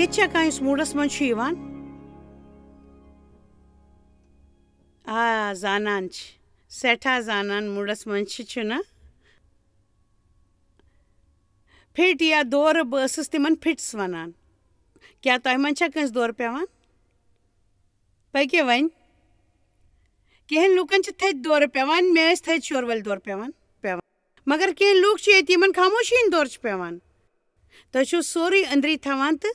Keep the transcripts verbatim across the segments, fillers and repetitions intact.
ییٚتہِ چھا کانٛہہ یُس موٗڈَس منٛز چھُ یِوان؟ آ، زانان چھِ۔ سٮ۪ٹھاہ زانان موٗڈَس منٛز چھِ، چھُنہ؟ فِٹ یا دورٕ، بہٕ ٲسٕس تِمَن فِٹٕس وَنان۔ کیٛاہ تۄہہِ منٛز چھا کٲنٛسہِ دورٕ پٮ۪وان؟ پٔکِو وۄنۍ۔ کینٛہَن لوٗکَن چھِ تھٔدۍ دورٕ پٮ۪وان، مےٚ ٲسۍ تھٔدۍ شورٕ وٲلۍ دورٕ پٮ۪وان، پٮ۪وان۔ مگر کینٛہہ لوٗکھ چھِ ییٚتہِ، یِمَن خاموشی ہِنٛدۍ دورٕ چھِ پٮ۪وان۔ تُہۍ چھِو سورُے أنٛدری تھاوان تہٕ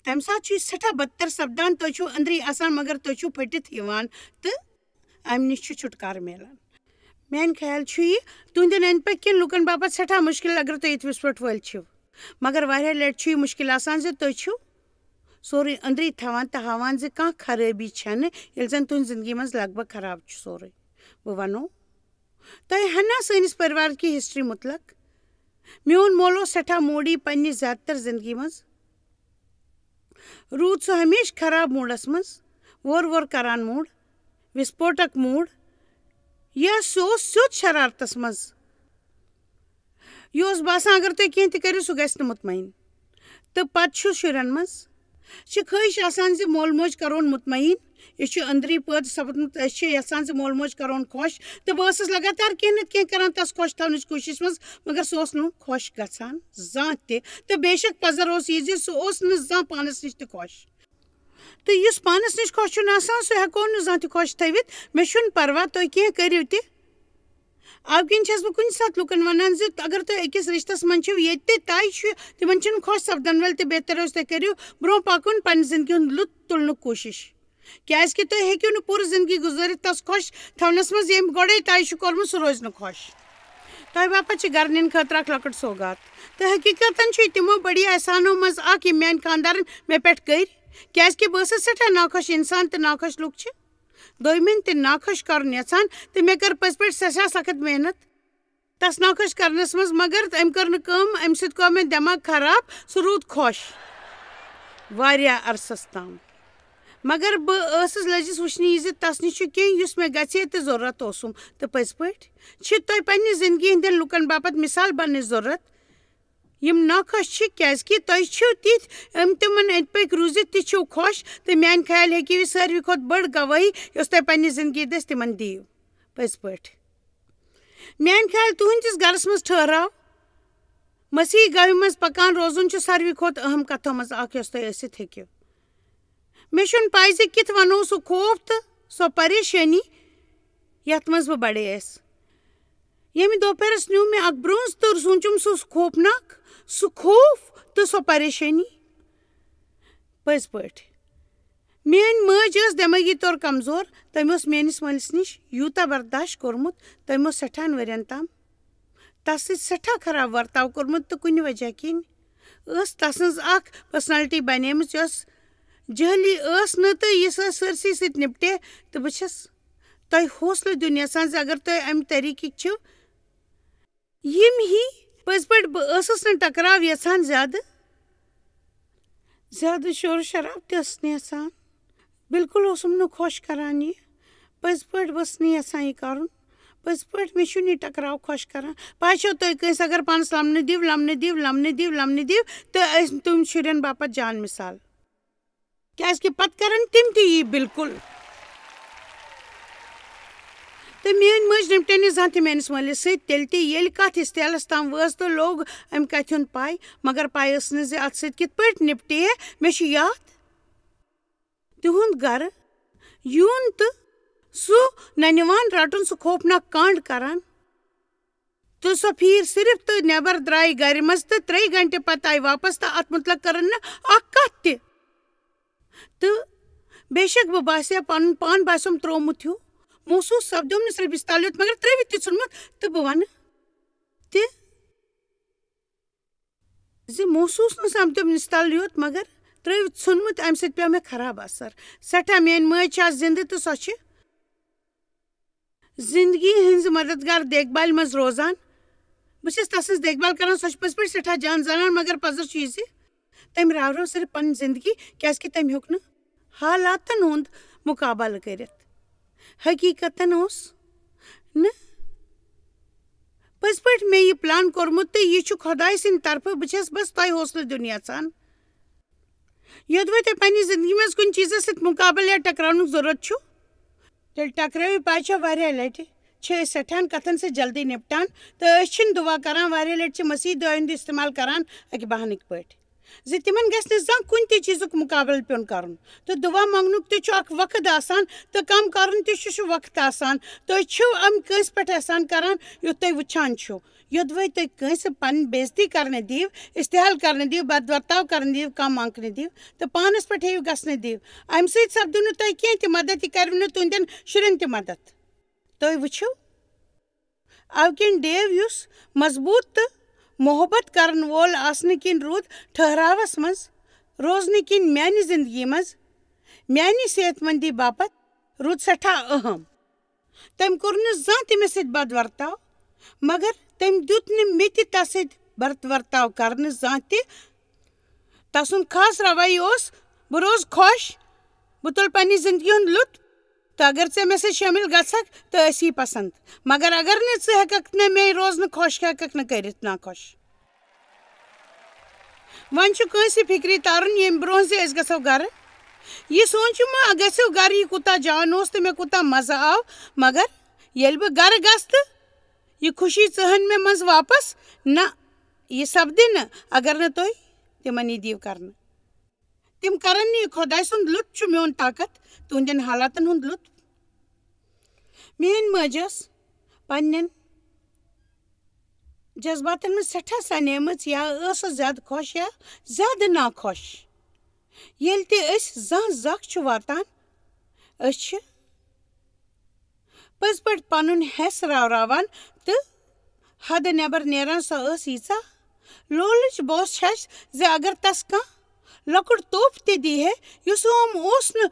تَمہِ ساتہٕ چھُ یہِ سٮ۪ٹھاہ بدتر سپدان۔ تُہۍ چھِو أنٛدری آسان، مگر تُہۍ چھِو پھٔٹِتھ یِوان تہٕ اَمہِ نِش چھُ چھُٹکارٕ میلان۔ میٛانہِ خیال چھُ یہِ، تُہٕنٛدٮ۪ن أنٛدۍ پٔکۍ کٮ۪ن لوٗکَن باپتھ سٮ۪ٹھاہ مُشکِل، اگر تُہۍ یِتھ وِسپٲٹھۍ وٲلۍ چھِو۔ مگر واریاہ لَٹہِ چھُ یہِ مُشکِل آسان زِ تُہۍ چھِو سورُے أنٛدری تھاوان تہٕ ہاوان زِ کانٛہہ خرٲبی چھَنہٕ، ییٚلہِ زَن تُہٕنٛزِ زِندگی منٛز لگ بگ خراب چھُ سورُے۔ بہٕ وَنو تۄہہِ ہنا سٲنِس پٔرِوار کہِ ہسٹری مُتلق۔ میون مول اوس سٮ۪ٹھاہ موڈی پننہِ زیادٕ تر زندگی منٛز۔ روٗد سُہ ہمیشہٕ خراب موڈس منٛز، وورٕ وورٕ کران موڈ، وِسپوٹک موڈ، یا سُہ اوس سیوٚد شرارتس منٛز۔ یہِ اوس باسان اگر تُہۍ کینٛہہ تہِ کٔرِو، سُہ گژھِ نہٕ مطمعین۔ تہٕ پتہٕ چھُ شُرٮ۪ن منٛز چھِ خٲہِش آسان زِ مول موج کرون مطمعین۔ یہِ چھُ أنٛدری پٲدٕ سپدمُت، أسۍ چھِ یژھان زِ مول موج کرون خۄش۔ تہٕ بہٕ ٲسٕس لگاتار کینٛہہ نتہٕ کینٛہہ کران تس خۄش تھاونٕچ کوٗشش منٛز، مگر سُہ اوس نہٕ خۄش گژھان زانٛہہ تہِ۔ تہٕ بے شک پزر اوس یہِ زِ سُہ اوس نہٕ زانٛہہ پانس نِش تہِ خۄش۔ تہٕ یُس پانس نِش خۄش چھُنہٕ آسان، سُہ ہٮ۪کو نہٕ زانٛہہ تہِ خۄش تھٲوِتھ۔ مےٚ چھُنہٕ پرواہ تُہۍ کینٛہہ کٔرِو تہِ۔ اَوٕ کِنۍ چھَس بہٕ کُنہِ ساتہٕ لُکَن وَنان زِ اگر تُہۍ أکِس رِشتَس منٛز چھِو، ییٚتہِ تہِ طے چھُ، تِمَن چھِنہٕ خۄش سَپدَن وٲلۍ، تہٕ بہتر اوس تُہۍ کٔرِو برٛونٛہہ پَکُن، پنٛنہِ زِندگی ہُنٛد لُطف تُلنُک کوٗشِش۔ کیٛازِکہِ تُہۍ ہیٚکِو نہٕ پوٗرٕ زِندگی گُزٲرِتھ تَس خۄش تھاونَس منٛز، ییٚمۍ گۄڈَے طے چھُ کوٚرمُت، سُہ روزِ نہٕ خۄش۔ تۄہہِ باپَتھ چھِ گَرٕ نِنہٕ خٲطرٕ اَکھ لۄکٕٹ سوگات۔ تہٕ حقیٖقتاً چھُ یہِ تِمو بٔڑی احسانو منٛز اَکھ، یِم میٛانہِ خانٛدارَن مےٚ پٮ۪ٹھ کٔرۍ، کیٛازِکہِ بہٕ ٲسٕس سٮ۪ٹھاہ ناخۄش اِنسان تہٕ ناخۄش لُکھ چھِ دوٚیمٮ۪ن تہِ ناخۄش کرُن یژھان، تہٕ مےٚ کٔر پٔزۍ پٲٹھۍ سٮ۪ٹھاہ سخت محنت۔ تس ناخۄش کرنس منٛز، مگر أمۍ کٔر نہٕ کٲم، اَمہِ سۭتۍ گوٚو مےٚ دٮ۪ماغ خراب، سُہ روٗد خۄش واریاہ عرصس تام۔ مگر بہٕ ٲسٕس لٔجِس وٕچھنہِ یہِ زِ تس نِش چھُ کینٛہہ یُس مےٚ گژھِ ہے تہٕ ضروٗرت اوسُم۔ تہٕ پٔزۍ پٲٹھۍ چھِ تۄہہِ پننہِ زندگی ہٕنٛدٮ۪ن لُکن باپتھ مثال بننٕچ ضروٗرت، یِم ناخۄش چھِ، کیٛازِکہِ تۄہہِ چھِو تِتھۍ، یِم تِمن أنٛدۍ پٔکۍ روٗزِتھ تہِ چھِو خۄش، تہٕ میٛانہِ خیال ہیٚکِو یہِ ساروی کھۄتہٕ بٔڑ گوٲہی، یۄس تۄہہِ پننہِ زندگی دٔسۍ تِمن دِیِو۔ پٔزۍ پٲٹھۍ۔ میٛانہِ خیال تُہٕنٛدِس گرس منٛز ٹھٔہراو، مسیحی گوِ منٛز پکان روزُن چھُ ساروی کھۄتہٕ اہم کتھو منٛز اکھ، یۄس تُہۍ ٲسِتھ ہیٚکِو۔ مےٚ چھُنہٕ پَے زِ کِتھ وَنو سُہ خوف تہٕ سۄ پریشٲنی، یَتھ منٛز بہٕ بَڑییَس۔ ییٚمہِ دوپہرَس نیوٗ مےٚ اَکھ برونٛز تہٕ سوٗنٛچُم، سُہ اوس خوفناک، سُہ خوف تہٕ سۄ پریشٲنی۔ پٔزۍ پٲٹھۍ، میٛٲنۍ مٲج ٲس دٮ۪مٲغی طور کمزور۔ تٔمۍ اوس میٛٲنِس مٲلِس نِش یوٗتاہ برداش کوٚرمُت، تٔمۍ اوس سٮ۪ٹھاہَن ؤرِین تام تَس سۭتۍ سٮ۪ٹھاہ خراب ورتاو کوٚرمُت، تہٕ کُنہِ وجہ کِنۍ ٲس تَسٕنٛز اکھ personality بنیمٕژ، یۄس جہلی ٲس نہٕ تہٕ یہِ ٲس سٲرسٕے سۭتۍ نِپٹے۔ تہٕ بہٕ چھَس تۄہہِ حوصلہٕ دیُن یژھان زِ اگر تُہۍ اَمہِ طریٖقٕکۍ چھِو، یِم ہی پٔزۍ پٲٹھۍ بہٕ ٲسٕس نہٕ ٹکراو یژھان زیادٕ، زیادٕ شور شراب تہِ ٲسٕس نہٕ یژھان، بالکل اوسُم نہٕ خۄش کران یہِ۔ پٔزۍ پٲٹھۍ بہٕ ٲسٕس نہٕ یژھان یہِ کرُن۔ پٔزۍ پٲٹھۍ مےٚ چھُنہٕ یہِ ٹکراو خۄش کران۔ پاے چھو تۄہہِ، کٲنٛسہِ اگر پانس لمنہٕ دِو، لمنہٕ دِو، لمنہٕ دِو، لمنہٕ دِو، تہٕ أسۍ تِم شُرٮ۪ن باپتھ جان مثال۔ کیٛازِکہِ پتہٕ کرن تِم تہِ یی بالکل۔ تہٕ میٛٲنۍ مٲج نِپٹے نہٕ زانٛہہ تہِ میٛٲنِس مٲلِس سۭتۍ، تیٚلہِ تہِ ییٚلہِ کتھ یِژھ تیلس تام وٲژ تہٕ لوٚگ أمۍ کتھِ ہُنٛد پاے، مگر پاے ٲس نہٕ زِ اتھ سۭتۍ کِتھ پٲٹھۍ نِپٹے۔ مےٚ چھُ یاد، تِہُنٛد گرٕ یُن تہٕ سُہ ننہِ وان رٹُن، سُہ خوفناک کانٛڈ کران۔ تہٕ سۄ پھیٖر صرف تہٕ نٮ۪بر درٛایہِ گرِ منٛز تہٕ ترٛیٚیہِ گھنٹہِ پتہٕ آیہِ واپس تہٕ اتھ مُتلق کٔرٕن نہٕ اکھ کتھ تہِ۔ تہٕ بے شک بہٕ باسے پنُن پان باسیوم ترٛوومُت ہیوٗ۔ محسوٗس سپدیوم نہٕ صرف بِستالہِ یوت، مگر ترٛٲوِتھ تہِ ژھُنمُت۔ تہٕ بہٕ ونہٕ تہِ زِ محسوٗس نہٕ سپدیوم نِستالہِ یوت، مگر ترٛٲوِتھ ژھُنمُت، اَمہِ سۭتۍ پیوٚو مےٚ خراب اثر۔ سٮ۪ٹھاہ، میٛٲنۍ مٲج چھِ آز زِندٕ تہٕ سۄ چھِ زِندگی ہٕنٛزِ مددگار دیکھ بھالہِ منٛز روزان۔ بہٕ چھَس تَسٕنٛز دیکھ بھال کران، سۄ چھِ پٔزۍ پٲٹھۍ سٮ۪ٹھاہ جان زنان، مگر پَزر چھُ یہِ زِ تٔمۍ راورٲو صرف پنٕنۍ زِندگی، کیٛازِکہِ تٔمۍ ہیوٚک نہٕ حالاتن ہُنٛد مُقابلہٕ کٔرِتھ۔ حقیٖقتن اوس نہٕ پٔزۍ پٲٹھۍ مےٚ یہِ پلان کوٚرمُت، تہٕ یہِ چھُ خۄداے سٕنٛدِ طرفہٕ۔ بہٕ چھَس بس تۄہہِ حوصلہٕ دیُن یژھان۔ یوٚدوَے تۄہہِ پننہِ زندگی منٛز کُنہِ چیٖزس سۭتۍ مُقابلہٕ یا ٹکراونُک ضروٗرت چھُ، تیٚلہِ ٹکرٲوِو۔ پَے چھا، واریاہ لٹہِ چھِ أسۍ سٮ۪ٹھاہن کتھن سۭتۍ جلدی نپٹان، تہٕ أسۍ چھِنہٕ دُعا کران۔ واریاہ لٹہِ چھِ مسیح دُعایہِ ہُنٛد استعمال کران اکہِ بہانٕکۍ پٲٹھۍ، زِ تِمن گژھِ نہٕ زانٛہہ کُنہِ تہِ چیٖزُک مُقابلہٕ پیوٚن کرُن۔ تہٕ دُعا منٛگنُک تہِ چھُ اکھ وقت آسان، تہٕ کم کرُن تہِ چھُ، چھُ وقت آسان۔ تُہۍ چھِو امہِ کٲنٛسہِ پٮ۪ٹھ احسان کران، یُتھ تُہۍ وٕچھان چھِو۔ یوٚدوَے تُہۍ کٲنٛسہِ پنٕنۍ بے عزتی کرنہٕ دِیِو، استحال کرنہٕ دِیِو، بدورتاو کرنہٕ دِیِو، کم آنٛکنہٕ دِیِو، تہٕ پانس پٮ۪ٹھ ہیٚیِو گژھنہٕ دِیِو، امہِ سۭتۍ سپدِو نہٕ تۄہہِ کینٛہہ تہِ مدد، یہِ کرِوٕ نہٕ تُہنٛدٮ۪ن شُرٮ۪ن تہِ مدد۔ تُہۍ وٕچھِو، اَوٕ کِنۍ ڈیو، یُس مضبوٗط تہٕ محبت کرن وول آسنہٕ کِنۍ روٗد ٹھہراوس منٛز روزنہٕ کِنۍ میانہِ زندگی منٛز میانہِ صحت مندی باپتھ روٗد سٮ۪ٹھاہ اہم۔ تٔمۍ کوٚر نہٕ زانٛہہ تہِ مےٚ سۭتۍ بدورتاو، مگر تٔمۍ دیُت نہٕ مےٚ تہِ تس سۭتۍ بدورتاو کرنہٕ زانٛہہ تہِ۔ تسُنٛد خاص رویہِ اوس، بہٕ روزٕ خۄش، بہٕ تُلہٕ پننہِ زندگی ہُنٛد لطف، تہٕ اگر ژےٚ مےٚ سۭتۍ شٲمِل گژھکھ، تہٕ أسی پسنٛد۔ مگر اگر نہٕ، ژٕ ہٮ۪ککھ نہٕ مےٚ روزنہٕ خۄش، ہٮ۪ککھ نہٕ کٔرِتھ ناخۄش۔ وۄنۍ چھُ کٲنٛسہِ فِکرِ ترُن ییٚمہِ برونٛہہ زِ أسۍ گژھو گرٕ۔ یہِ سونٛچُن ما گژھو گرٕ، یہِ کوٗتاہ جان اوس تہٕ مےٚ کوٗتاہ مزٕ آو، مگر ییٚلہِ بہٕ گرٕ گژھٕ تہٕ یہِ خوشی ژٕہن مےٚ منٛز واپس، نہ، یہِ سپدِ نہٕ، اگر نہٕ تُہۍ تِمن یہِ دِیِو کرنہٕ۔ تِم کرن نہٕ یہِ۔ خۄداے سُنٛد لطف چھُ میون طاقت، تُہنٛدٮ۪ن حالاتن ہُنٛد لطف۔ میٲنۍ مٲج ٲس پننٮ۪ن جذباتن منٛز سٮ۪ٹھاہ سنیمٕژ، یا ٲسٕس زیادٕ خۄش یا زیادٕ ناخۄش۔ ییٚلہِ تہِ أسۍ زانٛہہ زکھ چھُ واتان، أسۍ چھِ پٔزۍ پٲٹھۍ پنُن حیس راوراوان تہٕ حدٕ نٮ۪بر نیران۔ سۄ ٲس ییٖژاہ لولٕچ بوس چھَس زِ اگر تس کانٛہہ لۄکُٹ تحفہٕ تہِ دی ہے، یُس اوم اوس نہٕ،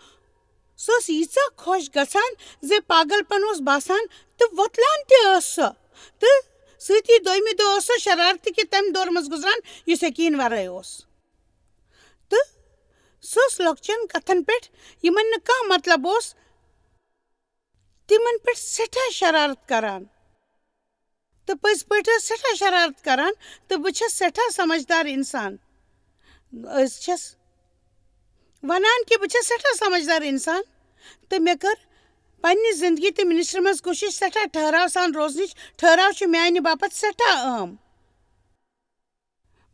سۄ ٲس ییٖژاہ خۄش گژھان زِ پاگل پن اوس باسان تہٕ وۄتلان تہِ ٲس سۄ۔ تہٕ سۭتی دوٚیمہِ دۄہ ٲس سۄ شرارتہٕ کہِ تمہِ دورٕ منٛز گُزران، یُس یقیٖن ورٲے اوس۔ تہٕ سۄ ٲس لۄکچٮ۪ن کتھن پٮ۪ٹھ، یِمن نہٕ کانٛہہ مطلب اوس، تِمن پٮ۪ٹھ سٮ۪ٹھاہ شرارت کران۔ تہٕ پٔزۍ پٲٹھۍ ٲس سٮ۪ٹھاہ شرارت کران، تہٕ بہٕ چھَس سٮ۪ٹھاہ سمجھدار انسان۔ أسۍ چھَس ونان کہِ بہٕ چھَس سٮ۪ٹھاہ سمجھدار انسان، تہٕ مےٚ کٔر پننہِ زندگی تہٕ منسٹری منٛز کوٗشش سٮ۪ٹھاہ ٹھہراو سان روزنٕچ۔ ٹھہراو چھُ میانہِ باپتھ سٮ۪ٹھاہ اہم۔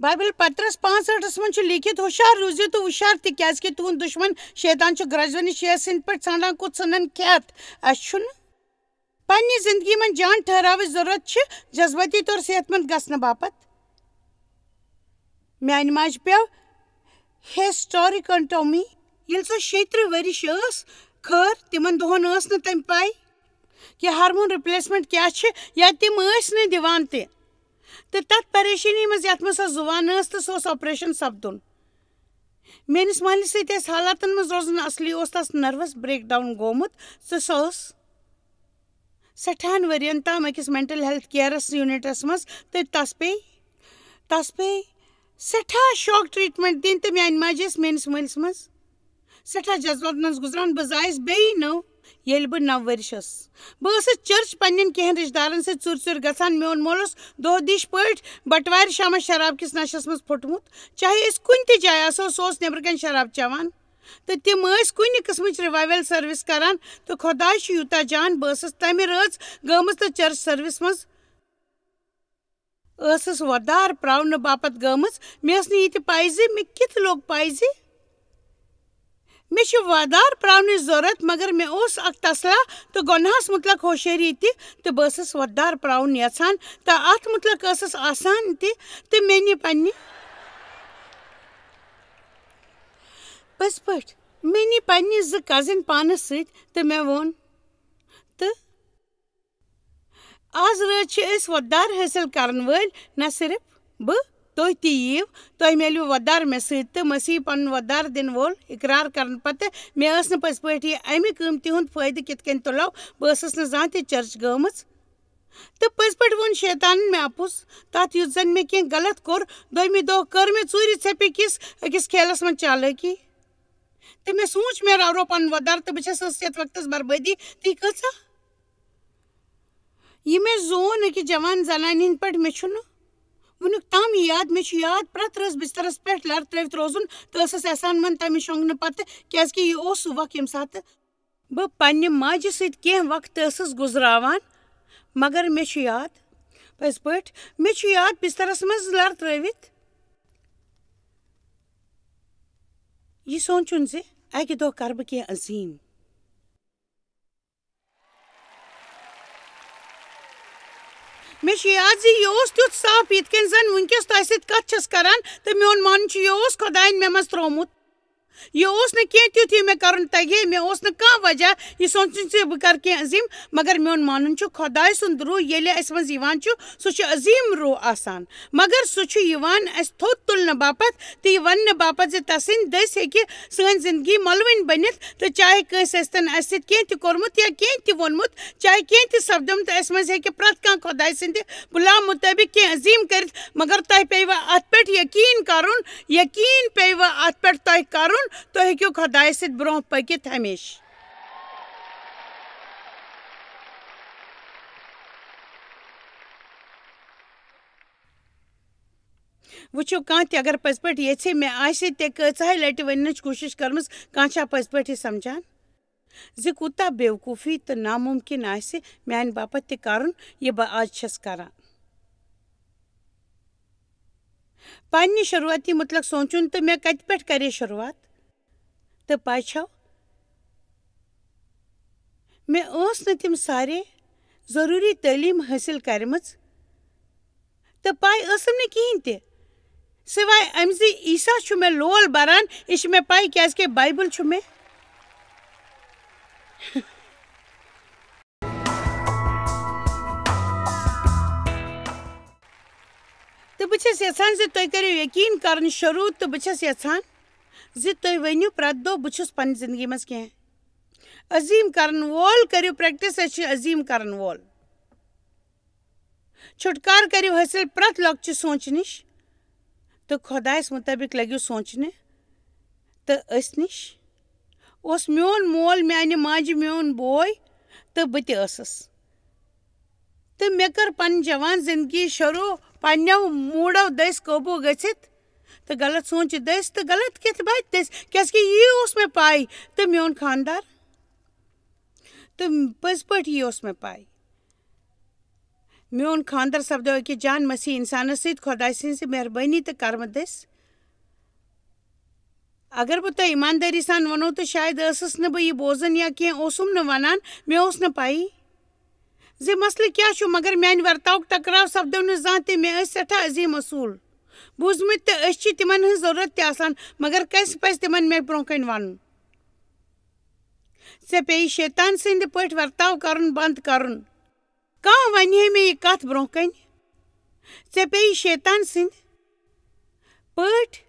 بایبل پطرس پانٛژھ ٲٹھس منٛز چھُ لیٖکھِتھ، "ہُشار روٗزِو تہٕ ہُشار تہِ، کیازِ کہِ تُہُنٛد دُشمن شیطان چھُ گرٛجوٕنِس شیرٕ سٕنٛدۍ پٲٹھۍ ژھانٛڈان کوٚت ژھٕنن کھٮ۪تھ۔" اَسہِ چھُنہٕ پننہِ زندگی منٛز جان ٹھہراوٕچ ضرورت چھِ جذبٲتی طور صحت مند گژھنہٕ باپتھ۔ میانہِ ماجہِ پیوٚو ہیسٹریکٹومی۔ ییٚلہِ سۄ شیٚیہِ ترٕٛہ ؤرِش ٲس، خٲر، تِمن دۄہن ٲس نہٕ تٔمۍ پَے کہِ ہارمون ریپلیسمنٹ کیٛاہ چھِ، یا تِم ٲسۍ نہٕ دِوان تہِ۔ تہٕ تَتھ پریشٲنی منٛز، یَتھ منٛز سۄ زُوان ٲس تہٕ سُہ اوس آپریشن سپدُن، میٲنِس مٲلِس سۭتۍ ٲسۍ حالاتن منٛز روزُن، اصلی اوس تَس نروس بریک ڈاؤن گوٚمُت تہٕ سۄ ٲس سٮ۪ٹھاہن ؤرین تام أکِس مینٹل ہیلتھ کیئرس یونٹس منٛز، تہٕ تَس پیٚیہِ، تَس پیٚیہِ سٮ۪ٹھاہ شاک ٹریٹمنٹ دِنۍ، تہٕ میانہِ ماجہِ ٲس میٲنِس مٲلِس منٛز سٮ۪ٹھاہ جذبات منٛز گُزران۔ بہٕ زایَس بیٚیہِ نٔو، ییٚلہِ بہٕ نَو ؤرِش ٲسٕس۔ بہٕ ٲسٕس چرچ پننٮ۪ن کینٛہَن رِشتہٕ دارَن سۭتۍ ژوٗرِ ژوٗرِ گژھان۔ میون مول اوس دۄہ دِش پٲٹھۍ بٹوارِ شامَس شراب کِس نشَس منٛز پھوٚٹمُت۔ چاہے أسۍ کُنہِ تہِ جایہِ آسو، سُہ اوس نیٚبرٕ کَنہِ شراب چٮ۪وان۔ تہٕ تِم ٲسۍ کُنہِ قٕسمٕچ ریوائیول سروس کران۔ تہٕ خۄداے چھُ یوٗتاہ جان، بہٕ ٲسٕس تَمہِ رٲژ گٔمٕژ تہٕ چرچ سروس منٛز ٲسٕس وۄدار پراونہٕ باپتھ گٔمٕژ۔ مےٚ ٲس نہٕ یہِ تہِ پَے زِ مےٚ کِتھ لوٚگ پَے زِ مےٚ چھِ وۄدار پراونٕچ ضرورت، مگر مےٚ اوس اکھ تسلا تہٕ گۄناہس مُتلق ہوشیٲری تہِ، تہٕ بہٕ ٲسٕس وۄدار پراوُن یژھان، تہٕ اتھ مُتلق ٲسٕس آسان تہِ، تہٕ مےٚ نہِ پننہِ پٔزۍ پٲٹھۍ، مےٚ نہِ پننہِ زٕ کزن پانس سۭتۍ، تہٕ مےٚ ووٚن، تہٕ آز رٲژ چھِ أسۍ وۄدار حٲصِل کرن وٲلۍ، نہ صرف بہٕ، تُہۍ تہِ یِیِو، تۄہہِ میلیو وۄدار مےٚ سۭتۍ، تہٕ مسیح پنُن وۄدار دِنہٕ وول اقرار کرن پتہٕ۔ مےٚ ٲس نہٕ پٔزۍ پٲٹھۍ یہِ امہِ قۭمتی ہُنٛد فٲیدٕ کِتھ کٔنۍ تُلو۔ بہٕ ٲسٕس نہٕ زانٛہہ تہِ چرچ گٔمٕژ۔ تہٕ پٔزۍ پٲٹھۍ ووٚن شیطانن مےٚ اپُز۔ تتھ یُتھ زن مےٚ کینٛہہ غلط کوٚر، دوٚیمہِ دۄہ کٔر مےٚ ژوٗرِ ژھیٚپہِ کِس أکِس کھیلس منٛز چالٲکی۔ تہٕ مےٚ سوٗنٛچ، مےٚ راورو پنُن وۄدار، تہٕ بہٕ چھَس ٲسۍ یَتھ وقتس بربٲدی۔ تہٕ یہِ کۭژاہ؟ یہِ مےٚ زوٗن أکِس جوان زنانہِ ہٕنٛدۍ پٲٹھۍ، مےٚ چھُنہٕ وُنیُک تام یاد، مےٚ چھُ یاد، پرٛٮ۪تھ رٲژ بسترس پٮ۪ٹھ لر ترٲوِتھ روزُن تہٕ ٲسٕس یژھان من تمہِ شۄنٛگنہٕ پتہٕ، کیازِ کہِ یہِ اوس سُہ وق ییٚمہِ ساتہٕ بہٕ پننہِ ماجہِ سۭتۍ کینٛہہ وقت ٲسٕس گُزراوان۔ مگر مےٚ چھُ یاد، پٔزۍ پٲٹھۍ، مےٚ چھُ یاد بسترس منٛز لر ترٲوِتھ یہِ سونٛچُن زِ اکہِ دۄہ کرٕ بہٕ کینٛہہ عظیٖم۔ مےٚ چھُ یاد زِ یہِ اوس تیُتھ صاف، یِتھ کٔنۍ زن وٕنکیٚس تۄہہِ سۭتۍ کتھ چھَس کران، تہٕ میون مانُن چھُ، یہِ اوس خۄدایَن مےٚ منٛز ترٛوومُت۔ یہِ اوس نہٕ کینٛہہ تیُتھ، یہِ مےٚ کرُن تگہِ ہے، مےٚ اوس نہٕ کانٛہہ وجہ یہِ سونٛچُن زِ بہٕ کرٕ کینٛہہ عظیٖم، مگر میون مانُن چھُ، خۄداے سُنٛد روح ییٚلہِ اَسہِ منٛز یِوان چھُ، سُہ چھُ عظیٖم روح آسان، مگر سُہ چھُ یِوان اَسہِ تھوٚد تُلنہٕ باپتھ تہٕ یہِ وننہٕ باپتھ زِ تسٕنٛدۍ دٔسۍ ہیٚکہِ سٲنۍ زندگی مۄلوٕنۍ بٔنِتھ، تہٕ چاہے کٲنٛسہِ ٲسۍتن اَسہِ سۭتۍ کینٛہہ تہِ کوٚرمُت یا کینٛہہ تہِ ووٚنمُت، چاہے کینٛہہ تہِ سپدیومُت، اَسہِ منٛز ہیٚکہِ پرٛٮ۪تھ کانٛہہ خۄداے سٕنٛدِ پُلاو مُطٲبِق کینٛہہ عظیٖم کٔرِتھ، مگر تۄہہِ پیٚیہِ وۄنۍ اَتھ پٮ۪ٹھ یقیٖن کَرُن، یقیٖن پیٚیہِ وۄنۍ اَتھ پٮ۪ٹھ تۄہہِ کَرُن، تُہۍ ہیٚکِو خۄدایَس سۭتۍ برٛونٛہہ پٔکِتھ ہمیشہٕ۔ وٕچھِو، کانٛہہ تہِ اگر پٔزۍ پٲٹھۍ یژھِ، مےٚ آسہِ تہِ کۭژاہے لٹہِ وننٕچ کوٗشش کٔرمٕژ، کانٛہہ چھا پٔزۍ پٲٹھۍ یہِ سمجھان زِ کوٗتاہ بیوقوٗفی تہٕ ناممکن آسہِ میانہِ باپتھ تہِ کرُن، یہِ بہٕ آز چھَس کران؟ پننہِ شروٗعاتی مُتلق سونٛچُن تہٕ مےٚ کتہِ پٮ۪ٹھ کرِ شروٗعات؟ تہٕ پاے چھو، مےٚ ٲس نہٕ تِم سارے ضروٗری تعلیٖم حٲصِل کرِمٕژ، تہٕ پاے ٲسٕم نہٕ کِہیٖنۍ تہِ۔ سوائے امہِ زِ عیسیٰ چھُ مےٚ لول بران، یہِ چھِ مےٚ پاے، کیازِ کہِ بایبل چھُ مےٚ۔ تہٕ بہٕ چھَس یژھان زِ تُہۍ کٔرِو یقیٖن کرُن شروٗع، تہٕ بہٕ چھَس یژھان زِ تُہۍ ؤنِو پرٛٮ۪تھ دۄہ، "بہٕ چھُس پننہِ زندگی منٛز کینٛہہ عظیٖم کرن وول۔" کٔرِو پریکٹس، أسۍ چھِ عظیٖم کرن وول۔ چھُٹکار کٔرِو حٲصِل پرٛٮ۪تھ لۄکچہِ سونٛچہِ نِش تہٕ خۄدایَس مُطٲبِق لٔگِو سونٛچنہِ تہٕ أسۍ نِش۔ اوس میون مول، میانہِ ماجہِ میون بوے تہٕ بہٕ تہِ ٲسٕس۔ تہٕ مےٚ کٔر پنٕنۍ جوان زندگی شروٗع پننیو موڈو دٔسۍ قوبوٗ گٔژھِتھ تہٕ غلط سونٛچہِ دٔسۍ تہٕ غلط کِتھ باتھِ دٔسۍ، کیازِ کہِ یی اوس مےٚ پاے تہٕ میون خاندار تہٕ پٔزۍ پٲٹھۍ یی اوس مےٚ پاے۔ میون خاندر سپدیو أکِس جان مسیح انسانس سۭتۍ خۄداے سٕنٛزِ مہربٲنی تہٕ کرمہٕ دٔسۍ۔ اگر بہٕ تۄہہِ ایماندٲری سان ونو تہٕ شاید ٲسٕس نہٕ بہٕ یہِ بوزان یا کینٛہہ اوسُم نہٕ ونان، مےٚ اوس نہٕ پَیی زِ مسلہٕ کیٛاہ چھُ، مگر میانہِ ورتاوُک ٹکراو سپدیو نہٕ زانٛہہ تہِ۔ مےٚ ٲسۍ سٮ۪ٹھاہ عظیٖم اصوٗل بوٗزمٕتۍ تہٕ أسۍ چھِ تِمن ہٕنٛز ضروٗرت تہِ آسان، مگر کیٛاہ پزِ تِمن مےٚ برٛونٛہہ کنہِ ونُن؟ ژےٚ پیٚیہِ شیطان سٕنٛدِ پٲٹھۍ ورتاو کرُن بنٛد کرُن۔ کانٛہہ ونہِ ہے مےٚ یہِ کتھ برٛونٛہہ کنہِ، ژےٚ پیٚیہِ شیطان سٕنٛدِ پٲٹھۍ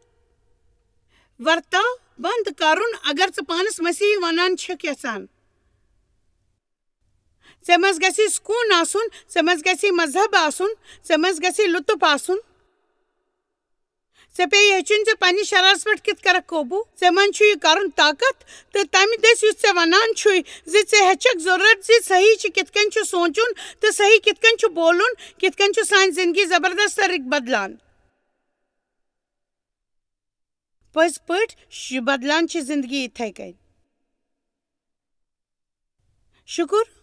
ورتاو بنٛد کرُن، اگر ژٕ پانس مسیحی ونان چھکھ یژھان۔ ژےٚ منٛز گژھِ سکوٗن آسُن، ژےٚ منٛز گژھِ مذہب آسُن، ژےٚ منٛز گژھِ لطف آسُن۔ ژےٚ پیٚیہِ ہیٚچھُن زِ پننِس شرارس پٮ۪ٹھ کِتھ کٔرکھ قوبوٗ۔ ژےٚ منٛز چھُ یہِ کرُن طاقت، تہٕ تمہِ دٔسۍ یُس ژےٚ ونان چھُے زِ ژےٚ ہیٚچھکھ ضروٗرت زِ صحیح چھُ کِتھ کٔنۍ چھُ سونٛچُن تہٕ صحیح کِتھ کٔنۍ چھُ بولُن، کِتھ کٔنۍ چھُ سانہِ زندگی زبردست طریٖقہٕ بدلان۔ پٔزۍ پٲٹھۍ چھُ بدلان چھِ زندگی یِتھَے کٔنۍ۔ شُکُر،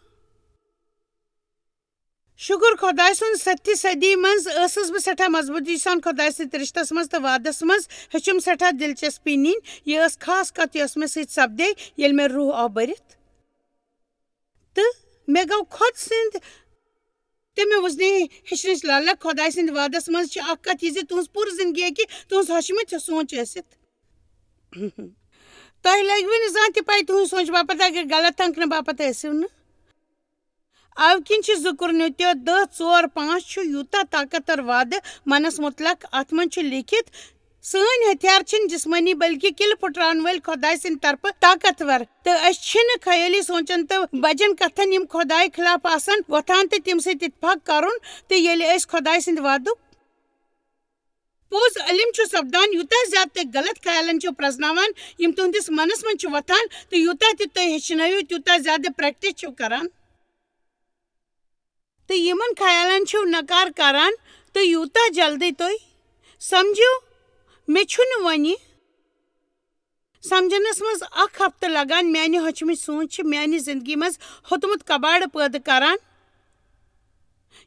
شُکُر خۄداے سُنٛد، سٔتھِ صدی منٛز ٲسٕس بہٕ سٮ۪ٹھاہ مضبوٗطی سان خۄداے سۭتۍ رِشتَس منٛز تہٕ وعدَس منٛز۔ ہیٚچھُم سٮ۪ٹھاہ دِلچسپی نِنۍ۔ یہِ ٲس خاص کَتھ، یۄس مےٚ سۭتۍ سپدے، ییٚلہِ مےٚ روح آو بٔرِتھ۔ تہٕ مےٚ گوٚو خۄد سٕنٛدِ تہٕ مےٚ وُزنہِ ہیٚچھنٕچ لالک۔ خۄداے سٕنٛدِ وعدس منٛز چھِ اکھ کتھ یہِ زِ تُہنٛز پوٗرٕ زندگی ہیٚکہِ تُہنٛز ہشمہٕ تہِ سونٛچ ٲسِتھ۔ تۄہہِ لگوٕ نہٕ زانٛہہ تہِ پَے تُہنٛز سونٛچ باپتھ اگر غلط تنقنہٕ باپتھ ٲسِو نہٕ۔ اَوٕ کِنۍ چھِ ذکر نتیو دَہ ژور پانٛژھ چھُ یوٗتاہ طاقتور وعدٕ منس متعلق۔ اتھ منٛز چھُ لیکھِتھ، سٲنۍ ہتھیار چھِنہٕ جسمٲنی بلکہِ قلعہٕ پھُٹراون وٲلۍ خۄداے سٕنٛدِ طرفہٕ طاقتور، تہٕ أسۍ چھِنہٕ خیٲلی سونٛچن تہٕ بجن کتھن، یِم خۄدایہِ خلاف آسن، وۄتھان تہٕ تِم سۭتۍ اتفاق کرُن۔ تہٕ ییٚلہِ أسۍ خۄداے سٕنٛدِ وعدُک پوٚز علم چھُ سپدان، یوٗتاہ زیادٕ تُہۍ غلط خیالن چھِو پرزناوان، یِم تُہنٛدِس منس منٛز چھِ وۄتھان، تہٕ یوٗتاہ تہِ تُہۍ ہیٚچھنٲیِو، تیوٗتاہ زیادٕ پریکٹس چھِو کران۔ تہٕ یِمن خیالن چھِو نکار کران، تہٕ یوٗتاہ جلدی تُہۍ سمجھِو، مےٚ چھُنہٕ وۄنۍ یہِ سمجھنس منٛز اکھ ہفتہٕ لگان۔ میانہِ ہۄچھمٕچ سونٛچ چھِ میانہِ زندگی منٛز ہوٚتمُت کباڑٕ پٲدٕ کران۔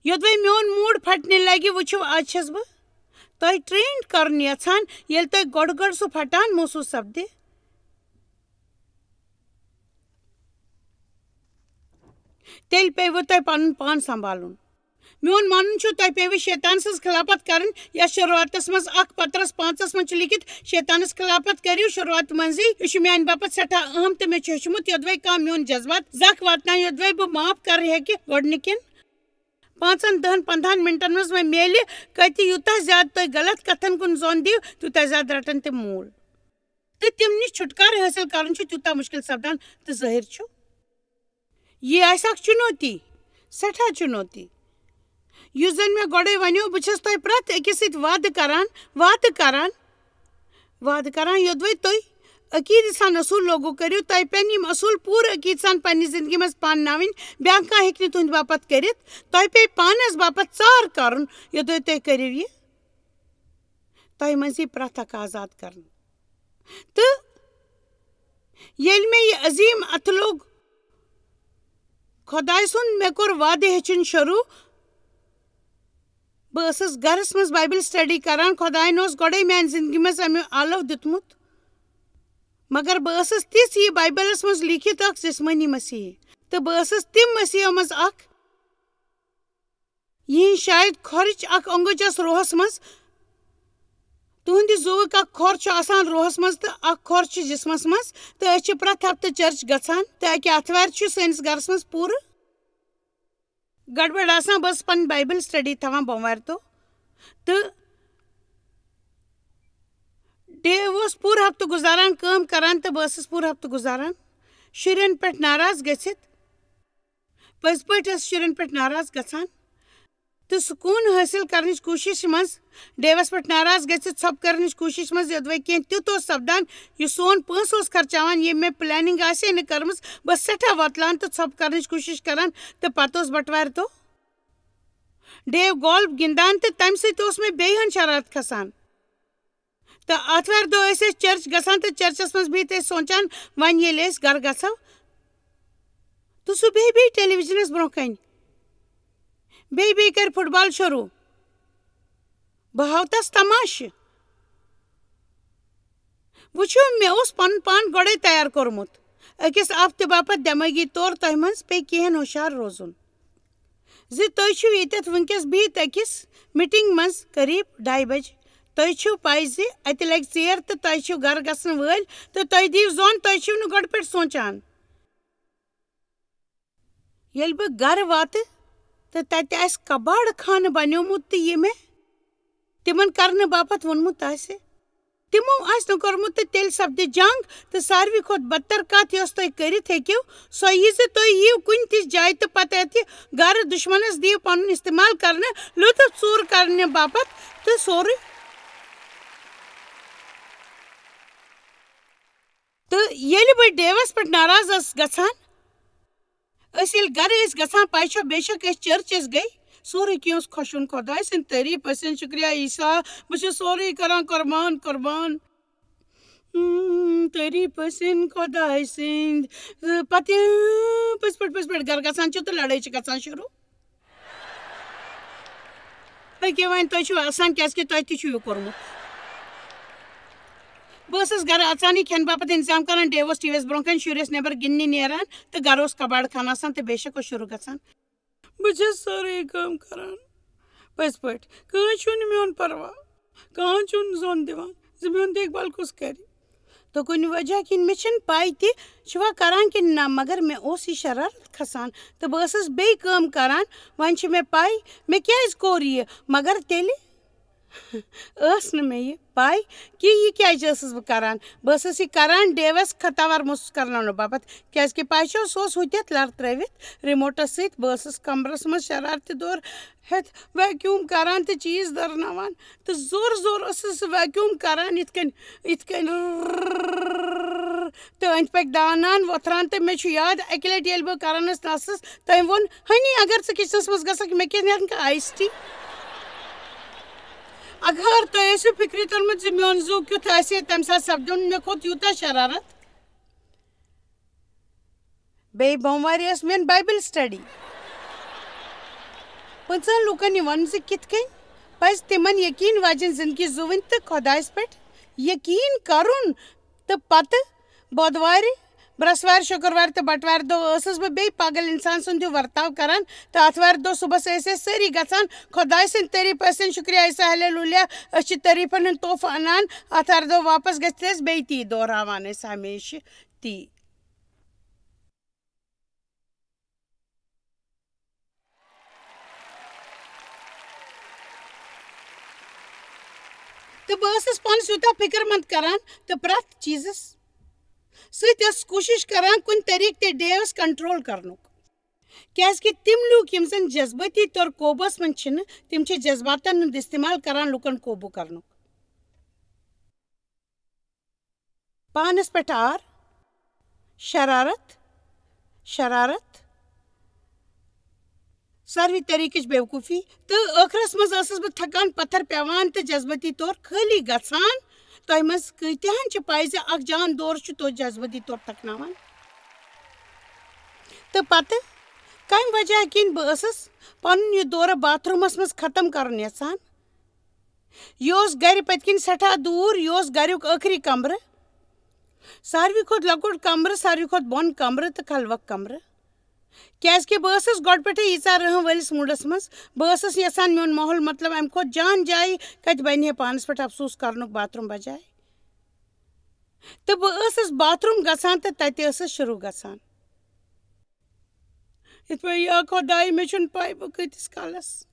یوٚدوَے میون موٗڈ پھٹنہِ لگہِ، وٕچھِو، از چھَس بہٕ تۄہہِ ٹرینڈ کرُن یژھان۔ ییٚلہِ تۄہہِ گۄڈٕ گۄڈٕ سُہ پھٹان محسوٗس سپدِ، تیٚلہِ پیٚیِوٕ تۄہہِ پنُن پان سنبھالُن۔ میون مانُن چھُ، تۄہہِ پیٚیِوٕ شیطان سٕنٛز خلافت کرٕنۍ، یۄس شروعاتس منٛز اکھ پطرس پانٛژس منٛز چھُ لیکھِتھ، شیطانس خلافت کٔرِو شروعات منٛزٕے۔ یہِ چھُ میانہِ باپتھ سٮ۪ٹھاہ اہم، تہٕ مےٚ چھُ ہیوٚچھمُت، یوٚدوَے کانٛہہ میون جذبات زکھ واتناوِ، یوٚدوَے بہٕ معاف کرٕ ہیٚکہِ گۄڈٕنِکٮ۪ن پانٛژن، دَہن، پنٛدہن منٹن منٛز وۄنۍ میلہِ۔ کتہِ یوٗتاہ زیادٕ تُہۍ غلط کتھن کُن زۄن دِیِو، تیوٗتاہ زیادٕ رٹن تِم موٗل۔ تہٕ تِم نِش چھُٹکارٕ حٲصِل کرُن چھُ تیوٗتاہ مُشکِل سپدان۔ تہٕ ظٲہِر چھُ، یہِ آسہِ اکھ چُنوتی، سٮ۪ٹھاہ چُنوتی۔ یُس زن مےٚ گۄڈے ونیو، بہٕ چھَس تۄہہِ پرٛٮ۪تھ أکِس سۭتۍ وعدٕ کران، وعدٕ کران، وعدٕ کران، یوٚدوَے تُہۍ عقیٖدٕ سان اصوٗل لوگو کٔرِو، تۄہہِ پٮ۪ن یِم اصوٗل پوٗرٕ عقیٖدٕ سان پننہِ زندگی منٛز پانناوٕنۍ۔ بیٛاکھ کانٛہہ ہیٚکہِ نہٕ تُہنٛدِ باپتھ کٔرِتھ۔ تۄہہِ پیٚیہِ پانس باپتھ ژار کرُن، یوٚدوَے تُہۍ کٔرِو یہِ۔ تۄہہِ منٛز یی پرٛٮ۪تھ اکھ آزاد کرنہٕ۔ تہٕ ییٚلہِ مےٚ یہِ عظیٖم اَتھٕ لوٚگ، خۄداے سُنٛد، مےٚ کوٚر وعدٕ ہیٚچھُن شروٗع۔ بہٕ ٲسٕس گَرَس منٛز بایبل سٹڈی کران۔ خۄدایَن اوس گۄڈَے میٛانہِ زِندگی منٛز اَمیُک آلو دیُتمُت۔ مگر بہٕ ٲسٕس تِژھ، یہِ بایبلَس منٛز لیٖکھِتھ، اَکھ جسمٲنی مسیحی۔ تہٕ بہٕ ٲسٕس تِم مسیحیو منٛز اَکھ، یِہِنٛز شاید کھۄرٕچ اَکھ اۄنٛگٕج ٲس روحَس منٛز۔ تُہٕنٛدِ زُوُک اَکھ کھۄر چھُ آسان روحَس منٛز تہٕ اَکھ کھۄر چھُ جسمَس منٛز۔ تہٕ أسۍ چھِ پرٛٮ۪تھ ہفتہٕ چرچ گژھان۔ تہٕ اَکہِ آتھوارِ چھُ سٲنِس گَرَس منٛز پوٗرٕ گڑبڑ آسان۔ بہٕ ٲسٕس پنٕنۍ بایبل سٹڈی تھاوان بوموارِ دۄہ۔ تہٕ ڈیو اوس پوٗرٕ ہفتہٕ گُزاران کٲم کران، تہٕ بہٕ ٲسٕس پوٗرٕ ہفتہٕ گُزاران شُرٮ۪ن پٮ۪ٹھ ناراض گٔژھِتھ۔ پٔزۍ پٲٹھۍ ٲسٕس شُرٮ۪ن پٮ۪ٹھ ناراض گژھان تہٕ سکوٗن حٲصِل کرنٕچ کوٗشِش منٛز، ڈیوَس پٮ۪ٹھ ناراض گٔژھِتھ ژھۄپہٕ کرنٕچ کوٗشِش منٛز، یوٚدوَے کینٛہہ تیُتھ اوس سپدان، یُس سون پونٛسہٕ اوس خرچاوان، ییٚمۍ مےٚ پلاننگ آسہِ ہے نہٕ کٔرمٕژ۔ بہٕ ٲسٕس سٮ۪ٹھاہ وۄتلان تہٕ ژھۄپہٕ کرنٕچ کوٗشِش کران، تہٕ پتہٕ اوس بٹوارِ دۄہ ڈیو گولف گِنٛدان، تہٕ تَمہِ سۭتۍ اوس مےٚ بیٚیہِ ہَن شرارت کھسان۔ تہٕ آتھوارِ دۄہ ٲسۍ أسۍ چرچ گژھان، تہٕ چرچس منٛز بِہِتھ ٲسۍ سونٛچان، وۄنۍ ییٚلہِ أسۍ گرٕ گژھو، تہٕ سُہ بیٚہہِ بیٚیہِ ٹیلی وِجنس برٛونٛہہ کنہِ، بیٚیہِ بیٚیہِ کرِ فٹ بال شروٗع۔ بہٕ ہاوٕ تس تماشہٕ۔ وٕچھِو، مےٚ اوس پنُن پان گۄڈَے تیار کوٚرمُت۔ أکِس ہفتہٕ باپتھ دٮ۪مٲغی طور تۄہہِ منٛز پیٚیہِ کینٛہَن ہُشار روزُن زِ تُہۍ چھِو ییٚتٮ۪تھ وٕنکیٚس بِہِتھ أکِس میٖٹِنٛگ منٛز قریب ڈاے بجہِ۔ تۄہہِ چھِو پَے زِ اَتہِ لَگہِ ژیر تہٕ تۄہہِ چھِو گَرٕ گژھن وٲلۍ، تہٕ تۄہہِ دِیِو زون، تۄہہِ چھِو نہٕ گۄڈٕ پٮ۪ٹھ سونٛچان۔ ییٚلہِ بہٕ گَرٕ واتہٕ تہٕ تَتہِ آسہِ کباڑ خانہٕ بنیومُت تہٕ یہِ مےٚ تِمن کرنہٕ باپتھ ووٚنمُت آسہِ، تِمو آسہِ نہٕ کوٚرمُت، تہٕ تیٚلہِ سپدِ جنگ۔ تہٕ ساروی کھۄتہٕ بدتر کتھ یۄس تُہۍ کٔرِتھ ہیٚکِو، سۄ یہِ زِ تُہۍ یِیِو کُنہِ تہِ جایہِ تہٕ پتہٕ اتہِ گرٕ دُشمنس دِیِو پنُن استعمال کرنہٕ، لطف ژوٗر کرنہٕ باپتھ تہٕ سورُے۔ تہٕ ییٚلہِ بہٕ ڈیوس پٮ۪ٹھ ناراض ٲسٕس گژھان، أسۍ ییٚلہِ گرٕ ٲسۍ گژھان، پَے چھا، بے شک أسۍ چرچ ٲسۍ گٔے، سورُے کینٛہہ اوس خۄشوُن خۄداے سٕنٛدِ تعریٖف ٲسِن، شُکریہ عیسیٰ، بہٕ چھُس سورُے کران قربان، قربان۔ اۭں، تعریٖف ٲسِن خۄداے سٕنٛدِ۔ تہٕ پَتہٕ، اۭں، پٔزۍ پٲٹھۍ، پٔزۍ پٲٹھۍ گرٕ گژھان چھِ تہٕ لڑٲے چھِ گژھان شروٗع۔ أکیٛاہ وۄنۍ تُہۍ چھِو آسان، کیٛازِکہِ تۄہہِ تہِ چھُ یہِ کوٚرمُت۔ بہٕ ٲسٕس گرٕ اژان، یہِ کھٮ۪نہٕ باپتھ انتظام کران، ڈیو اوس ٹی وی یس برونٛہہ کنہِ، شُرۍ ٲسۍ نٮ۪بر گِنٛدنہِ نیران تہٕ گرٕ اوس کباڑ خانہٕ آسان تہٕ بے شک اوس شروٗع گژھان۔ بہٕ چھَس سٲرٕے کٲم کران پٔزۍ پٲٹھۍ، کٕہٕنۍ چھُنہٕ میون پرواہ، کٕہٕنۍ چھُنہٕ زوٚن دِوان زِ میون دیکھ بال کُس کرِ۔ تہٕ کُنہِ وجہ کِنۍ، مےٚ چھَنہٕ پَے تہِ چھُوا کران کِنہٕ نہ، مگر مےٚ اوس یہِ شرارت کھسان تہٕ بہٕ ٲسٕس بیٚیہِ کٲم کران۔ وۄنۍ چھِ مےٚ پَے مےٚ کیٛازِ کوٚر یہِ، مگر تیٚلہِ ٲس نہٕ مےٚ یہِ پَے کہِ یہِ کیٛازِ ٲسٕس بہٕ کران۔ بہٕ ٲسٕس یہِ کران ڈیوَس ختاوار محسوٗس کرناونہٕ باپتھ، کیٛازِکہِ پَے چھو، سُہ اوس ہُتٮ۪تھ لَر ترٲوِتھ رِموٹَس سۭتۍ۔ بہٕ ٲسٕس کمرَس منٛز شرارتہِ دور ہٮ۪تھ ویکیوٗم کران تہٕ چیٖز دَرناوان۔ تہٕ زور زور ٲسٕس سُہ ویکیوٗم کران، یِتھ کٔنۍ، یِتھ کٔنۍ تہٕ أنٛدۍ پٔکۍ دانان وۄتھران۔ تہٕ مےٚ چھُ یاد، اَکہِ لَٹہِ ییٚلہِ بہٕ کران ٲسٕس نَسَس، تٔمۍ ووٚن، "ہنی، اگر ژٕ کچنَس منٛز گژھکھ، مےٚ کیٛازِ نیرَن کانٛہہ آیِس ٹی؟" اگر تۄہہِ ٲسِو فِکرِ توٚرمُت زِ میون زُو کیُتھ آسہِ ہے، تَمہِ ساتہٕ سپدیو نہٕ مےٚ کھۄتہٕ یوٗتاہ شرارت۔ بیٚیہِ بوموارِ ٲس میٲنۍ بایبل سٹڈی۔ پٕنٛژٕہن لوٗکن یہِ وَنُن زِ کِتھ کٔنۍ پَزِ تِمن یقیٖن واجٮ۪ن زِندگی زُوٕنۍ تہٕ خۄدایَس پٮ۪ٹھ یقیٖن کرُن، تہٕ پتہٕ بۄدوارِ، برٛٮ۪سوارِ، شُکروارِ تہٕ بٹوارِ دۄہ ٲسٕس بہٕ بیٚیہِ پاگل اِنسان سُنٛد ہیوٗ ورتاو کران، تہٕ آتھوارِ دۄہ صُبحس ٲسۍ أسۍ سٲری گژھان خۄداے سٕنٛدِ تعریٖف ٲسِن، شُکریہ عیسیٰ، ہلیلویہ، أسۍ چھِ تعریٖفن ہُنٛد تحفہٕ اَنان۔ آتھوارِ دۄہ واپس گٔژھِتھ ٲسۍ بیٚیہِ تی دۄہراوان أسۍ ہمیشہِ تی۔ تہٕ بہٕ ٲسٕس پانَس یوٗتاہ فِکر مند کران تہٕ پرٛٮ۪تھ چیٖزَس سۭتۍ ٲسٕس کوٗشِش کران کُنہِ طریٖقہٕ تہِ ڈیوَس کنٹرول کرنُک۔ کیازِ کہِ تِم لوٗکھ یِم زَن جذبٲتی طور قوبوٗہَس منٛز چھِنہٕ، تِم چھِ جذباتَن ہُنٛد استعمال کران لوٗکَن قوبوٗ کرنُک۔ پانَس پٮ۪ٹھ آر، شرارت، شرارت، ساروی طریٖقٕچ بیوقوٗفی، تہٕ ٲخرس منٛز ٲسٕس بہٕ تھکان پتھر پٮ۪وان تہٕ جذبٲتی طور خٲلی گژھان۔ تۄہہِ منٛز کۭتیاہن چھِ پَے زِ اکھ جان دورٕ چھُ توتہِ جذبٲتی طور تھکناوان؟ تہٕ پتہٕ کمہِ وجہ کِنۍ بہٕ ٲسٕس پنُن یہِ دورٕ باتھ روٗمس منٛز ختم کرُن یژھان؟ یہِ اوس گرِ پٔتۍ کِنۍ سٮ۪ٹھاہ دوٗر، یہِ اوس گریُک ٲخری کمرٕ، ساروی کھۄتہٕ لۄکُٹ کمرٕ، ساروی کھۄتہٕ بۄن کمرٕ تہٕ خلوت کمرٕ۔ کیازِ کہِ بہٕ ٲسٕس گۄڈٕ پٮ۪ٹھے ییٖژاہ رٔحم وٲلِس موٗڈس منٛز، بہٕ ٲسٕس یژھان میون ماحول، مطلب، امہِ کھۄتہٕ جان جایہِ کتہِ بنہِ ہے پانس پٮ۪ٹھ افسوٗس کرنُک باتھ روٗم بجایہِ۔ تہٕ بہٕ ٲسٕس باتھ روٗم گژھان تہٕ تتہِ ٲسٕس شروٗع گژھان۔ یِتھ پٲٹھۍ، یا خۄداے، مےٚ چھُنہٕ پَے بہٕ کۭتِس کالَس۔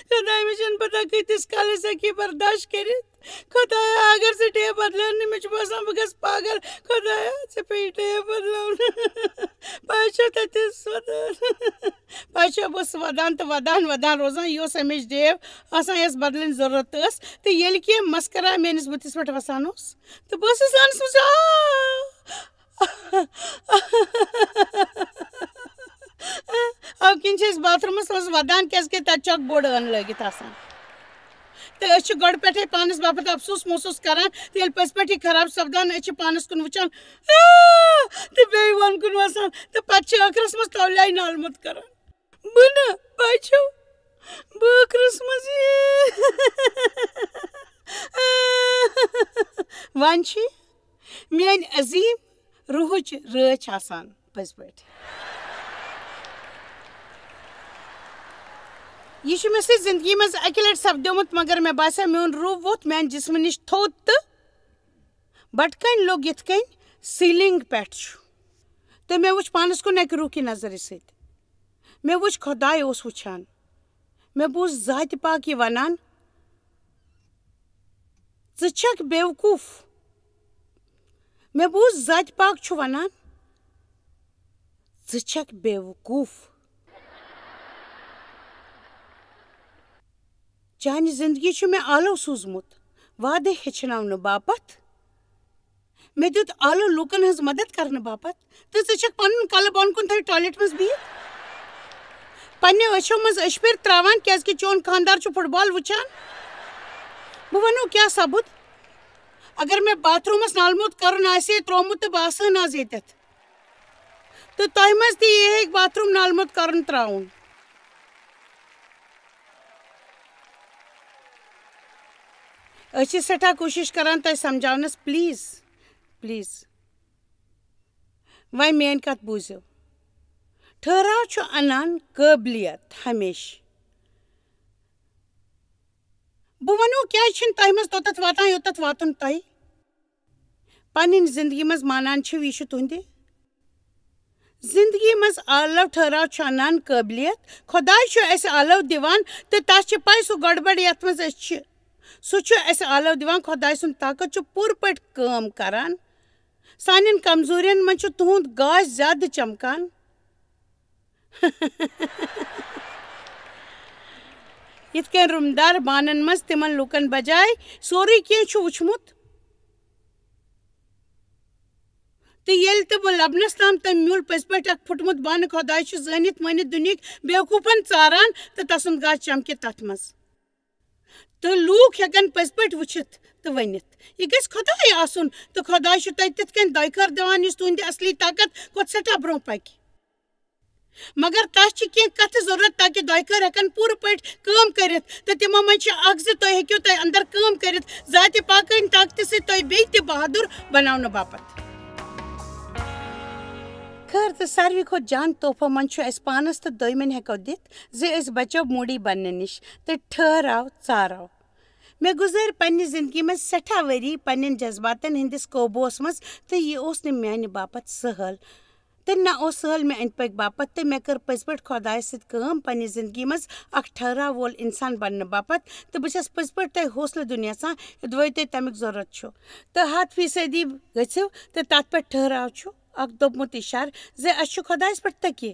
خۄداے، مےٚ چھُنہٕ پَتہ کۭتِس کالَس ہیٚکہِ یہِ برداشت کٔرِتھ۔ خۄدایا، اگر ژٕ ڈے بدلاو نہٕ، مےٚ چھُ باسان بہٕ گژھٕ پاگل۔ خۄدایا، ژےٚ پیٚیہِ ڈے بدلاوُن۔ بہٕ حظ چھَس تَتہِ سۄدان۔ پَتہٕ چھَس بہٕ سۄدان تہٕ وَدان، وَدان روزان۔ یہِ اوس ہمیشہِ ڈیو آسان، یَس بدلٕنۍ ضروٗرت ٲس۔ تہٕ ییٚلہِ کینٛہہ مسکرا میٲنِس بٕتھِس پٮ۪ٹھ وَسان اوس، تہٕ بہٕ ٲسٕس آنس منٛز، آ! اَوٕ کِنۍ چھِ أسۍ باتھ روٗمَس منٛز وَدان، کیٛازِکہِ تَتہِ چھُ اَکھ بوٚڑ ٲن لٲگِتھ آسان۔ تہٕ أسۍ چھِ گۄڈٕ پٮ۪ٹھَے پانَس باپَتھ افسوٗس محسوٗس کَران، تہٕ ییٚلہِ پٔزۍ پٲٹھۍ یہِ خراب سَپدان، أسۍ چھِ پانَس کُن وٕچھان، آ! تہٕ بیٚیہِ وَنہٕ کُن وَسان، تہٕ پَتہٕ چھِ ٲخرَس منٛز تَولے نالمُت کَران۔ بہٕ نہٕ، بہٕ چھُ، بہٕ ٲخرَس منٛز یہِ۔ وۄنۍ چھِ میٛٲنۍ عظیٖم روحٕچ رٲچھ آسان پٔزۍ پٲٹھۍ۔ یہِ چھُ مےٚ سۭتۍ زندگی منٛز اَکہِ لَٹہِ سپدیومُت، مگر مےٚ باسیٛو میون روح ووٚتھ میٛانہِ جسمہٕ نِش تھوٚد تہٕ بَٹہٕ کَنۍ لوٚگ یِتھ کٔنۍ سیٖلِنٛگ پٮ۪ٹھ چھُ۔ تہٕ مےٚ وُچھ پانَس کُن اَکہِ روح کہِ نظرِ سۭتۍ۔ مےٚ وُچھ خۄداے اوس وٕچھان۔ مےٚ بوٗز ذاتِ پاک یہِ وَنان، "ژٕ چھَکھ بیوقوٗف۔" مےٚ بوٗز ذاتِ پاک چھُ وَنان، "ژٕ چھَکھ بیوقوٗف۔" چانہِ زندگی چھُ مےٚ آلو سوٗزمُت وعدٕ ہیٚچھناونہٕ باپتھ۔ مےٚ دیُت آلو لوٗکن ہٕنٛز مدد کرنہٕ باپتھ، تہٕ ژٕ چھَکھ پنُن کلہٕ بۄن کُن تھٲوِتھ ٹوائلٹ منٛز بِہِتھ۔ پننہِ أچھو منٛز أچھ پھِر تراوان، کیازِ کہِ چون خانٛدار چھُ فٹ بال وٕچھان۔ بہٕ وَنو کیٛاہ سپُد؟ اگر مےٚ باتھ روٗمس نالہٕ موٚت کرُن آسہِ ہے ترٛوومُت، تہٕ بہٕ آسہٕ ہن آز ییٚتٮ۪تھ۔ تہٕ تۄہہِ منٛز تہِ یہِ ہیٚکہِ باتھ روٗم نالہٕ موٚت کرُن ترٛاوُن۔ أسۍ چھِ سٮ۪ٹھاہ کوٗشِش کران تۄہہِ سمجھاونس، پلیز، پلیز۔ وۄنۍ میٲنۍ کتھ بوٗزِو۔ ٹھہراو چھُ انان قٲبلیت ہمیشہٕ۔ بہٕ ونو، کیازِ چھِنہٕ تۄہہِ منٛز توٚتتھ واتان، یوٚتتھ واتُن تۄہہِ پنٕنۍ زندگی منٛز مانان چھِو، یہِ چھُ تُہنٛدِ زندگی منٛز آلو ٹھہراو چھُ انان قٲبلیت۔ خۄداے چھُ اَسہِ آلو دِوان، تہٕ تَس چھِ پَے سُہ گڑبڑ یَتھ منٛز أسۍ چھِ۔ سُہ چھُ اَسہِ آلو دِوان۔ خۄداے سُنٛد طاقت چھُ پوٗرٕ پٲٹھۍ کٲم کران۔ سانٮ۪ن کمزوٗرین منٛز چھُ تُہُنٛد گاش زیادٕ چمکان۔ یِتھ کٔنۍ رُمدار بانن منٛز تِمن لوٗکن بجایہِ سورُے کینٛہہ چھُ وُچھمُت، تہٕ ییٚلہِ تہِ بہٕ لبنس تام تٔمۍ میوٗل پٔزۍ پٲٹھۍ اکھ پھُٹمُت بانہٕ خۄداے چھُ زٲنِتھ مٲنِتھ دُنیہٕکۍ بیوقوٗفن ژاران تہٕ تسُنٛد غز چمکہِ تتھ منٛز۔ تہٕ لوٗکھ ہٮ۪کن پٔزۍ پٲٹھۍ وٕچھِتھ تہٕ ؤنِتھ، یہِ گژھِ خۄداے آسُن، تہٕ خۄداے چھُ تۄہہِ تِتھ کٔنۍ دۄیہِ خٲر دِوان، یُس تُہنٛدِ اصلی طاقت کھۄتہٕ سٮ۪ٹھاہ برونٛہہ پکہِ۔ مگر تس چھِ کینٛہہ کتھٕ ضرورت، تاکہ دۄیہِ خٲر ہٮ۪کن پوٗرٕ پٲٹھۍ کٲم کٔرِتھ، تہٕ تِمو منٛز چھِ اکھ زِ تُہۍ ہیٚکِو تۄہہِ اندر کٲم کٔرِتھ ذاتِ پاکٲنۍ طاقتہٕ سۭتۍ تۄہہِ بیٚیہِ تہِ بہادُر بناونہٕ باپتھ۔ خٲر تہٕ ساروی کھۄتہٕ جان تحفہٕ منٛز چھُ اَسہِ پانس تہٕ دوٚیمٮ۪ن ہٮ۪کو دِتھ زِ أسۍ بچو موٗڈی بننہٕ نِش تہٕ ٹھہراو ژاراو۔ مےٚ گُزٲرۍ پننہِ زندگی منٛز سٮ۪ٹھاہ ؤری پننٮ۪ن جذباتن ہٕنٛدِس قوبوٗہس منٛز، تہٕ یہِ اوس نہٕ میانہِ باپتھ سہل۔ تہٕ نہ اوس سہل مےٚ أنٛدۍ پٔکۍ باپتھ، تہٕ مےٚ کٔر پٔزۍ پٲٹھۍ خۄدایس سۭتۍ کٲم پننہِ زندگی منٛز اکھ ٹھہراو وول انسان بننہٕ باپتھ، تہٕ بہٕ چھس پٔزۍ پٲٹھۍ تۄہہِ حوصلہٕ دِنہٕ یژھان، یُدوے تۄہہِ تمیُک ضرورت چھُ۔ تہٕ ہتھ فیصدی گٔژھِو تہٕ تتھ پٮ۪ٹھ ٹھہراو چھُ اکھ دوٚپمُت اشارٕ زِ اسہِ چھُ خۄدایس پٮ۪ٹھ تکیہِ۔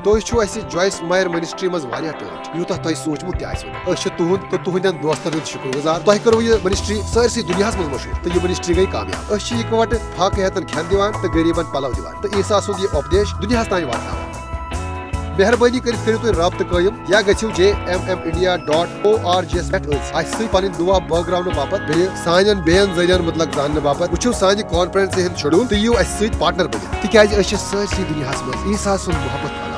تُہۍ چھِو اَسہِ جویس مایر منسٹری منٛز واریاہ ٹٲٹھۍ، یوٗتاہ تۄہہِ سوٗنٛچمُت تہِ آسِوٕ نہٕ۔ أسۍ چھِ تُہُنٛد تہٕ تُہٕنٛدٮ۪ن دوستن ہُنٛد شُکر گُزار۔ تۄہہِ کٔروٕ یہِ منسٹری سٲرسٕے دُنیاہَس منٛز مشہوٗر تہٕ یہِ منسٹری گٔے کامیاب۔ أسۍ چھِ یِکوَٹہٕ فاقہٕ ہیتن کھٮ۪ن دِوان تہٕ غریٖبن پلو دِوان تہٕ عیسیٰ سُنٛد یہِ اُپدیش دُنیاہَس تام واتناوان۔ مہربٲنی کٔرِتھ کٔرِو تُہۍ رابطہٕ قٲیِم یا گٔژھِو J M M India dot O R G یَس پٮ۪ٹھ أسۍ اَسہِ سۭتۍ پنٕنۍ دُعا بٲگراونہٕ باپتھ، بیٚیہِ سانٮ۪ن بیٚین ذٔریعن مُتلق زاننہٕ باپتھ۔ وٕچھِو سانہِ کانفرنسہِ ہُنٛد شیڈول تہٕ یِیِو اَسہِ سۭتۍ پارٹنر بٔنِتھ، تِکیازِ أسۍ چھِ سٲرسٕے دُنیاہَس منٛز عیسیٰ سُنٛد محبت کران۔